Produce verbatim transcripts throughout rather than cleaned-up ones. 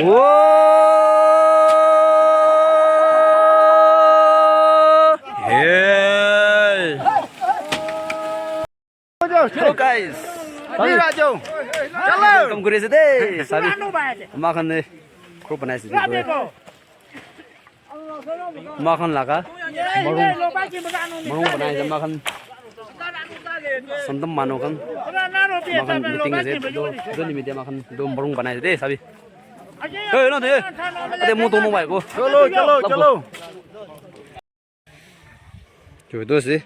Hey. Hello guys. Sabi. Welcome kuri ase de. Sabi. Ama khan ne group banai ase de. Ama khan laga marung, marung banai ase ama khan. Sangtam manu khan. Ama khan meeting ase. Do, do ni meeting ama khan do marung banai ase de sabi. Hey, no de. Ade mu to mu bai ko. Chalo, chalo, chalo. Yo, do si.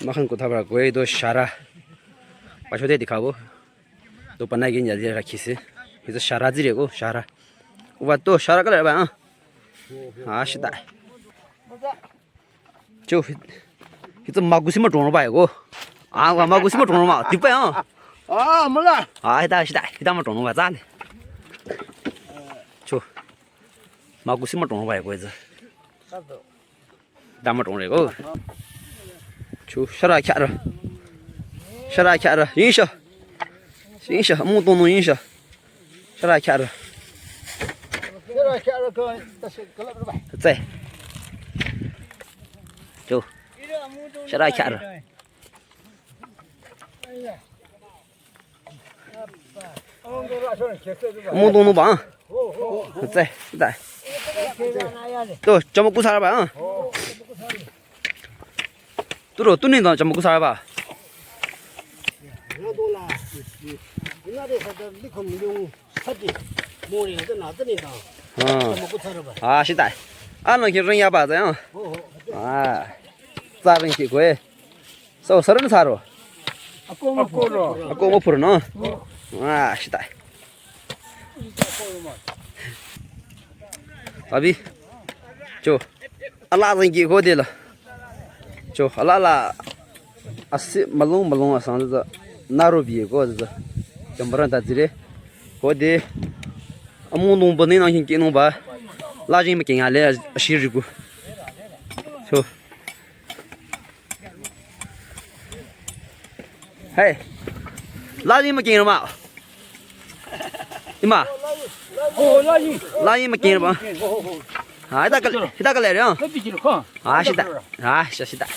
Ama khan kotha para koi do shara. Pacho de dikhabo. Do banai ke nyadi rakhi se. Hi to shara ji re ko, shara. Uba to shara kala ba, ah. Ah, shita. Cho, hi to magusi ma tono ba ko. Ah, wa magusi ma tono ma. Tipa, ah. Ah, mala. Ah, hita, shita. Hita ma tono ba, zale. Cho. Magusi ma tono ba ko, eza. Dama tong re ko. Chu, shara kya ra. Shara kya ra. Yin sha. Yin sha. Mu tong no yin sha. Shara kya ra. Shara kya ra ko, ta shi kalap ra ba. Tsai. Chu. Shara kya ra. Mu tong no ba. Tsai, da. To, chamo kusara ba. Tu ro, tu ni da chamo kusara ba. Ah. Ah, shi da. Ano ki ring ya ba za ya. Ah. Za ring ki kwe. So, sarun saro. Ako mo puro. Ako mo puro no. Ah, shi da. Abi. Cho. Ala zan ki ko de la. Cho, ala la. Asi malung malung asang za. Naro bi ko za. Jambaran ta dire. Ko de. Amu nung ba ni nang kin ki nung ba. La jing ma kin ale ashiri ku. Cho. Hey. La jing ma kin ma. Ima. Oh, la jing. La jing ma kin ba. Ha, hita ka, hita ka le ya. Ah, shita. Ah, shita, shita.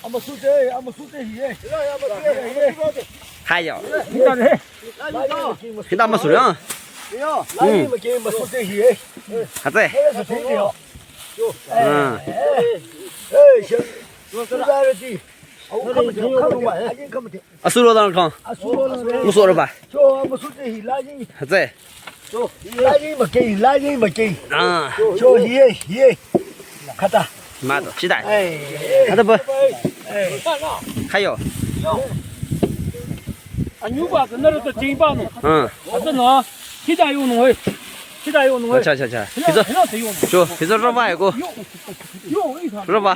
Ama sute, ama sute hiye. Hayo. Hita ama sute ya. Yo, la jing ma kin ma sute hiye. Hate. Ah. Hey, hey, hey. Asuro dan kang. Asuro dan. Muso roba. Cho, muso te hi la jing. Hze. Cho, la jing ma ke, la jing ma ke. Ah. Cho, ye, ye. Kata. Ma to, shita. Eh. Kata ba. Kayo. Anyu ba, na ro to jing ba no. Ah. Ata no. Shita yo no he. Shita yo no he. Acha, acha, acha. Hizo. Cho, hizo roba ko. Yo, yo. Roba.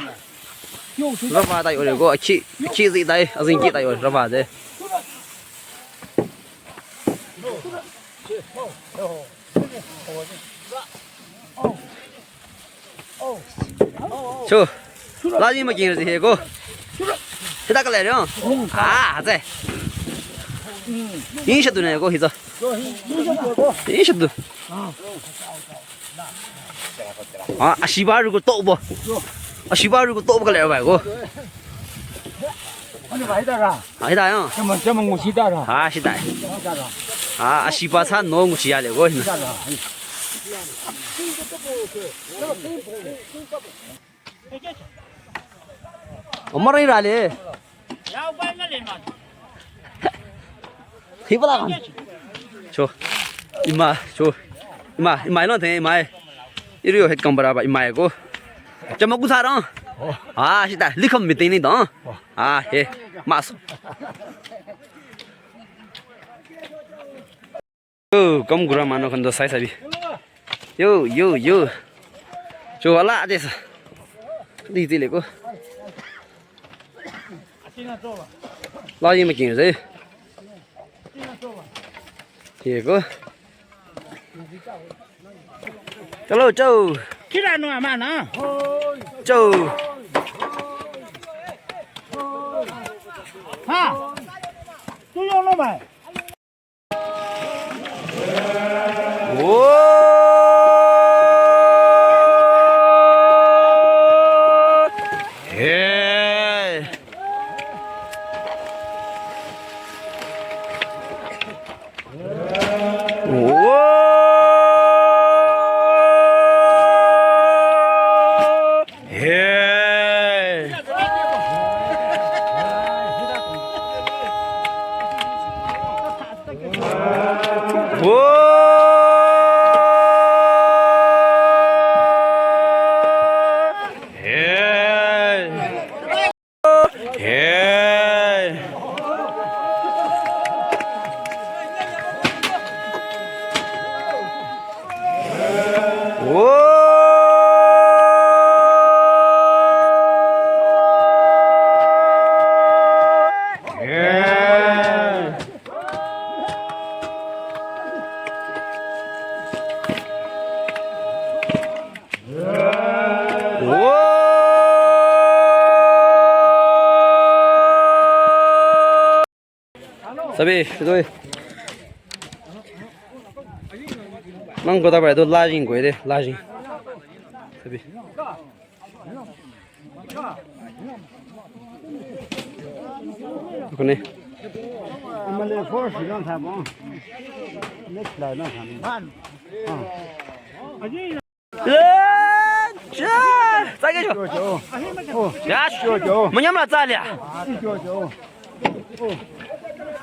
Raba ta yore ko, achi, achi zi dai, azin ki ta yore, raba de. Cho, la jing ma kin zi he ko. Hita ka le re. Ah, ze. Yin sha du ne ko, hizo. Yin sha du. Ah, ashiba ru ko to bo. Ashiba ru ko to bo ka le ba ko. Ani ba hita ra. Ah, hita ya. Chama, chama nguchi ta ra. Ah, shita. Hita ra. Ah, ashiba sa no nguchi ya le ko. Hita ra. Omar ira le. Hi pala kan. Cho. Ima, cho. Ima, ima ino the ima. Iri yo het kambara ba ima ko. Chama ku sara. Ah, shita. Likham meeting ni da. Ah, he. Mas. Yo, kam gura mano kan do sai sabi. Yo, yo, yo. Cho ala de sa. Di di le ko. La jing ma kin se. Ye ko. Chalo, chao. Kira no ama na. Chao. Ha. Tu yo no mai. Hey. Whoa. Hey. Sabi, sabi. Nang kota bai to lajing koi de, lajing. Sabi. Kone. Amale force dan thabo. Next line na thabo. Ah. Tsage cho. Ya. Manyam la tsa lia.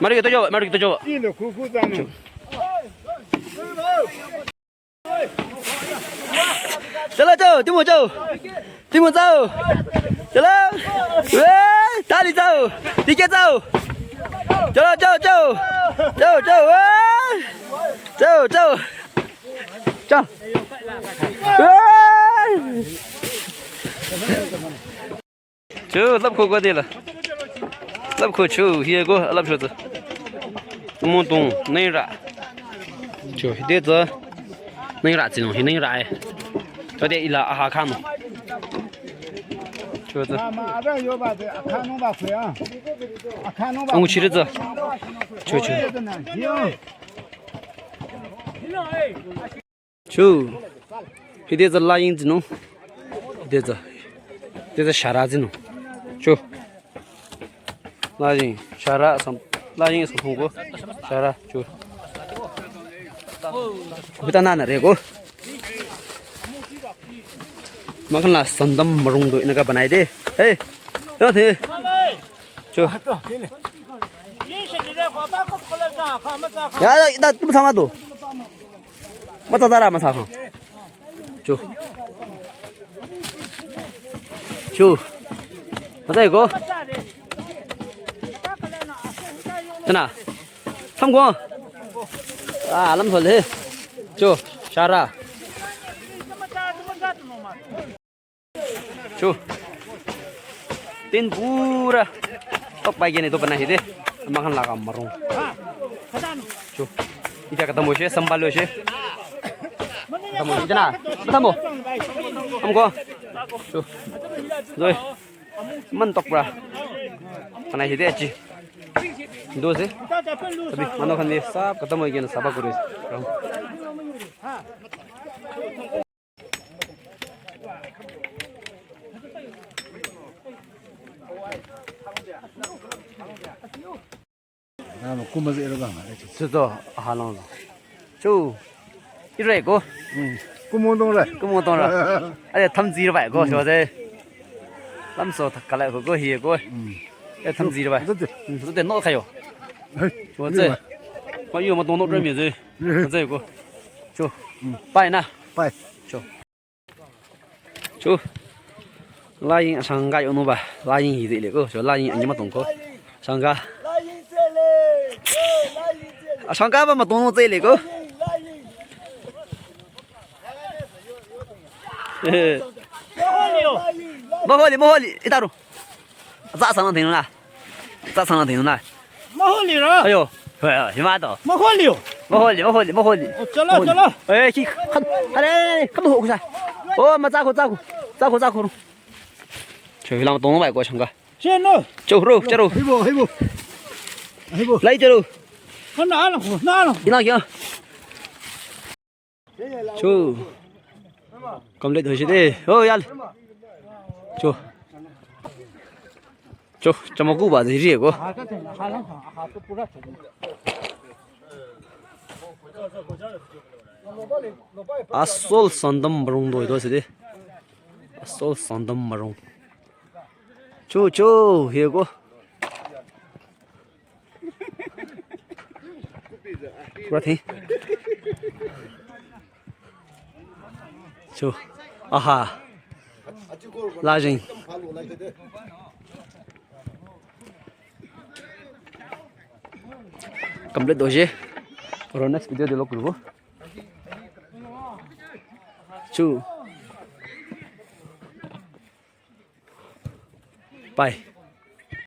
Mari to jo, mari to jo. Chalo cho, timo cho. Timo cho. Chalo. We, tali cho. Tike cho. Chalo cho cho. Cho cho. We. Cho cho. Cho. Chu, lap khu ko de la. Lap khu chu, hie ko, lap chu. Mo tong, nei ra. Chu, de za. Nei ra, zin, hi nei ra. Cho de ila, aha, khan. Chu, za. Ong chi de za. Chu, chu. Chu. Hide za laying zinu. Hide za. Hide za shara zinu. Chu. Laying shara sam laying sam ko. Shara chu. Kuta nana re ko. Makan la sandam marung do inaga banai de. Hey. Yo the. Chu. Ya ya ita tu sama tu. Mata dara masa ko. Chu. Chu. Mata ko. Tana. Tham ko. Ah, alam thole. Chu. Shara. Chu. Tin pura. Tok pai gene to bana hide. Makan laga marung. Chu. Ita kata mo she, sambal lo she. Kata mo she, jana. Kata mo. Am ko. Chu. Zoi. Man tok pra. Kana hide achi. Do se. Sabi, mano khan de sab kata mo gene saba kore. Nanu kuma zero bang. Sito halong. Chu. Ire ko. Kumong dong re. Kumong dong re. Aye tham zero bai ko so de. Lam so thak kala ko ko hi ko. Aye tham zero bai. Zo de no khayo. Zo de. Ma yo ma dong no re mi de. Zai ko. Cho. Pai na. Pai. Cho. Cho. Laying asanga yo no ba. Laying hi de le ko. Cho laying anyama tong ko. Asanga. Asanga ba ma tong no de le ko. Moholi, moholi, itaru. Za sang na ting na. Za sang na ting na. Maholi ra. Ayo. Ayo, hima to. Maholi yo. Maholi, maholi, maholi. Oh, chalo, chalo. Eh, ki, kan, are, kan ho kusa. Oh, ma za ko, za ko. Za ko, za ko. Cho hilam tong bai ko changa. Che no. Cho ro, cho ro. Hibo, hibo. Hibo. Lai cho ro. Kan na ala ko, na ala. Ina kya? Cho. Complete hoise de. Oh, yal. Cho. Cho, chamaku ba de ri ko. Asol sandam marung do do se de. Asol sandam marung. Cho, cho, he ko. Pura thi. Cho. Aha. Lajing. Complete doje. Aro next video de lok lubo. Chu. Bye.